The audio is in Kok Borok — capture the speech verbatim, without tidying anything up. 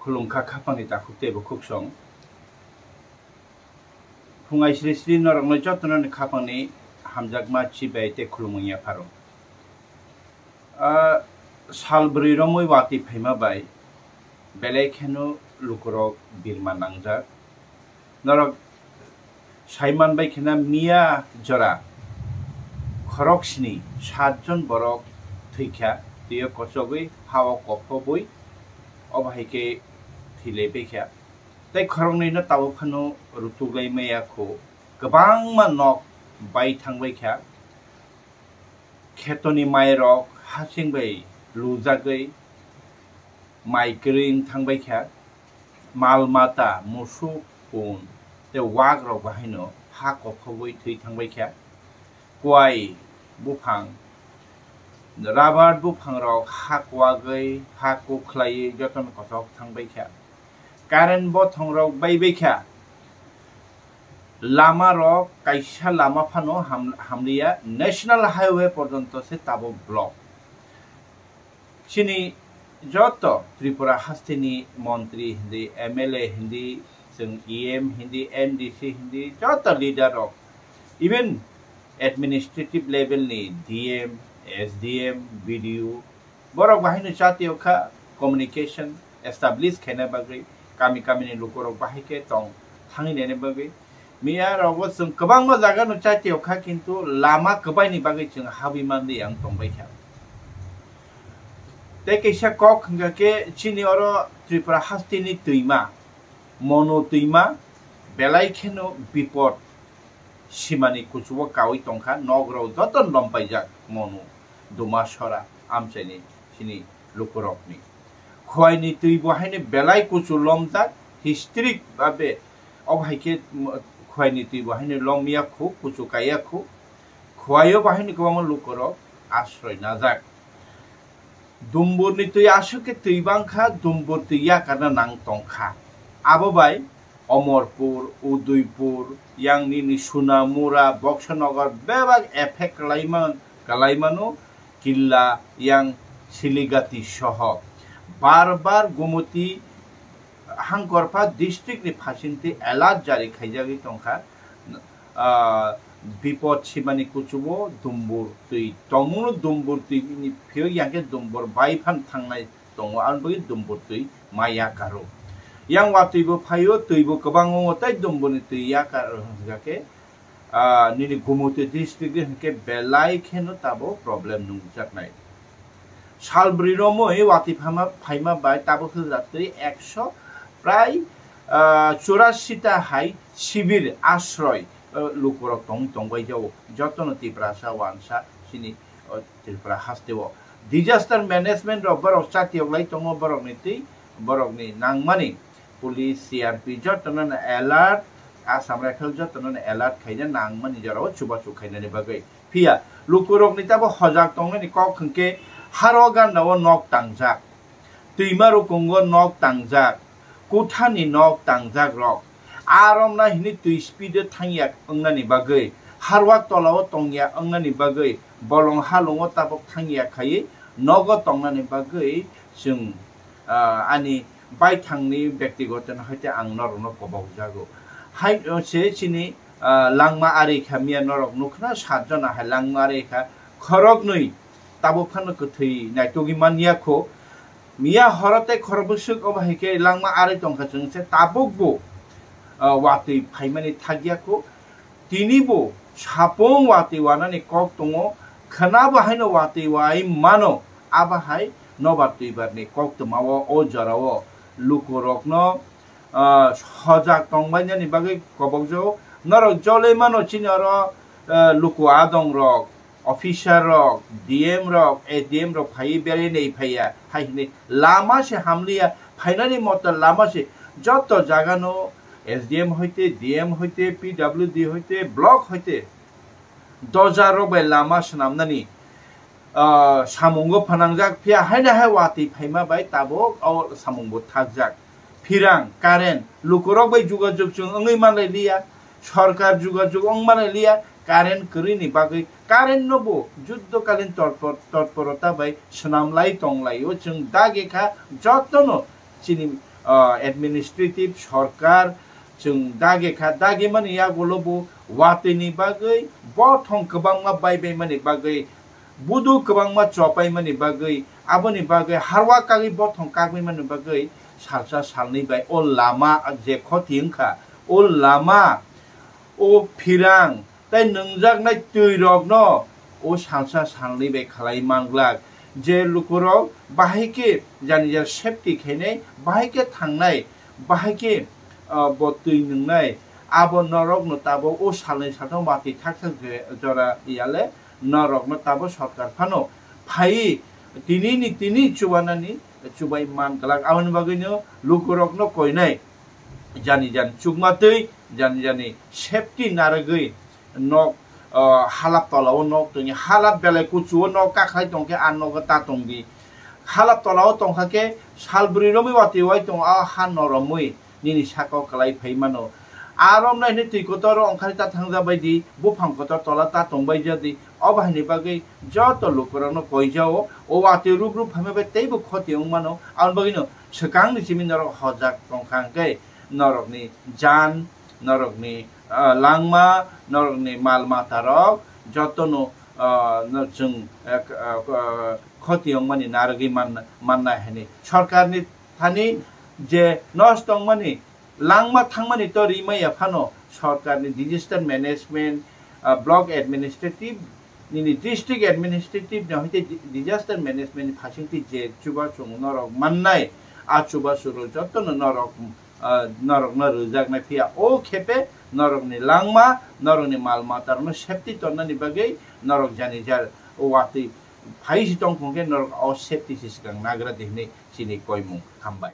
Khulumkha khapangni takhuk tei bukhuk song. Phungai sri sri norokno jotono ni khapangni hamjakma chibai tei khulumung yapharo. Ah, sal bwrwi romwi watwi phaima bai belai kheno lukurok birma nangjak. Norok sai manbai kheno miya jora khorok sini satjon borok thwikha, twiyo kochogwi hao kophobwi obo hai khe thwilaibakha. Tei khoroknwino tabuk phano rutuklai maya kho, kwbangma nok bai thangbaikha. Khetoni mairok hasing bai lujagwi mai kwrwi wng thangbaikha. Mal mata, musuk, pun tei wakrok bahaino ha kophogwi thwi thangbaikha. Kuai buphang, rabar buphangrok ha kwagwi, ha kuk khlaiwi jotono kochok thangbaikha. Current bothongrok baibaikha. Lama rok kaisa lama phano ham-, hamliya, national highway porjonto se tabuk block. Chini joto Tripura hasteni montri hindi, M L A hindi, chwng E M hindi, M D C hindi, joto leader rok, even administrative level ni D M, S D M, B D O, borok bahaino chatio kha communication establish khaina bagwi, kami kami ni lukurok bahai khe tong thangwi naina bagwi. Miya rogo chwng kwbangma jaga no chatio kha, kintu lama kwbai ni bagwi chwng habwi manliya wng tongbai kha. Tei kaisa kok hwnkha khe chini oro Tripura hasteni twima, Monu twima, belai kheno bipot simani kuchugo kaui tongkha, nok rok joto lompaijak Monu, Dumasora, amchaini chini lukurokni. Khwaini twi bo haino belai kuchu lomjak, historic babe, obo hai khe, mm, Khwaini twi bo haino lomya khu, kuchu kaiya khu, Khwaio bo haino kwbangma lukurok asroi najak. Dumburni twi aswk khe twi bangkha, dumbur twi yakarna nang tongkha. Abo bai Omorpur, Udaipur, yang nini Sunamura, Boksanagar bebak effect kwlaiman-, kwlaimano, Killa, yang Siligati soho. Bar bar Gumoti Hangkorpha district ni phasingtwi alert jari khaijagwi tongkha. Ah, bipot simani kuchugo dumbur twi tongmungno dumbur twi ni phiyok yang khe dumbur bai phan thangnai tongo, aboni bagwi dumbur twi ma yakaro. Yang watwi bo phaio, twi bo kwbang wngo tei dumburni twi yakar hwnkha khe, ah, nini Gumoti district hwnkhe belai kheno tabuk problem nungjaknai. Sal bwrwi romwi watwi phama-, phaima bai tabuk hwlwra twi ekso prai, ah, churasi ta hai sibir asroi, ah, lukurok tong-, tongbai jao. Jotono Tiprasa wansa chini, oh, Tripura hasteo. Disaster management rok borok chatiyok lai tongo, borokni twi, borokni nangmani police, C R P jotono no alert, Assam Rifle jotono no alert khaina nangmani jorao chubachu khainani bagwi. Phiya lukurokni tabo hojak tongnani kok hwnkhe haro gandao nok tangjak, twima rukungo nok tangjak, kuthani nok tangjak rok. Aromna hini twi speed o thangya wngnani bagwi, harwak tolao tongya wngnani bagwi, bolong halongo tabuk thangya khaiwi nogo tongnani bagwi chwng, ah, ani baithangni byaktigoto no hai khe ang norokno kobokjago. Hai, o, se chini, ah, langma ari kha miya norok nukha na, sat jona hai langma ari kha, khoroknwi tabuk phano kwthwi naitugwi manya kho. Miya horo tei khorok bwswk obo hai khe langma ari tongkha chwng se tabuk bo, ah, watwi phaimani thakya kho. Tini bo sapung watwi wanani kok tongo, khwna bo haino watwi wai mano, abo hai nobar twibarni koktwmao o jorao lukurokno, ah, hojak tongbainani bagwi kobokjago. Norok joloi mano chini oro, ah, luku adongrok, officer rok, D M rok, S D M rok phaiwi berai nai phaiya, hai hwnwi lama se hamliya, phainani moto lama se joto jagano S D M hoite, D M hoite, P W D hoite, block hoite, doja rok bai lama swnamnani, ah, samungo phanangjak, phiya haino hai watwi phaima bai tabuk o samungbo thakjak. Phirang, current, lukurok bai jugajug chwng wngwi manlai liya, sorkar jugajug wng manlai liya, current kwrwini bagwi, current no bo juddokalin torpor-, torporota bai swnamlai tonglaio chwng dagi kha jotono chini ah, administrative sorkar chwng dagi kha, dagi mani yagulo bo watwi ni bagwi bothong kwbangma bai bai mani bagwi, budu kwbangma chopai mani bagwi, aboni bagwi harwa kagwi bothong kagwi mani bagwi salsa salnwi bai o lama je khoti wngkha, o lama, o phirang tei nwngjaknai twi rokno o salsa salnwi bai khalai manglak. Je lukurok bahai khe jani jani safety khainai, bahai khe thangnai, bahai khe, ah, bo twi nwngnai, abo norokno tabuk o salnwi saltham watwi thak thak je-, jora yale norokno tabuk sorkar phano phaiwi tini ni tini chubanani chubai man glak. Aboni bagwino lukurokno koinai jani jani chukma twi, jani jani safety narwgwi nok, ah, halap tola o nok tongya, halap belai kuchu o nok kakhlai tongkhe a nogo ta tongdi. Halap tola o tongkha khe sal bwrwi romwi watwi wai tongo, a ha noromwi nini saka o kwlai phai mano. A romnai hwnwi twi kotor o ongkhar ta thangja bai di, buphang kotor tola ta tongbai ja di. O bahai ni bagwi joto lukurokno koijao, o watwi rub rub phaima bai teibo khoti wng mano. Aboni bagwino swkang ni simi norok hojak tongkha hwnkhe norokni jan, norokni, ah, langma, norokni mal matarok jotono, ah, no chwng, eh, k-, ah, k-, ah, khoti wngmani narwgwi man-, mannai hwnwi. Sorkarni thani je nosto wngmani langma thangmani to rimaya phano sorkarni disaster management, ah, block administrative, nini district administrative ni hoite di-, disaster management ni phasingtwi je chubachu norok mannai, a chubachu rok jotono norok, ah, norokno rwjaknai phiya. O khepe norokni langma, norokni mal matarokno safety tonnani bagwi norok jani jar watwi phai si tong phung khe norok o safety si swkang nagra di hwnwi chini koimung. Hambai.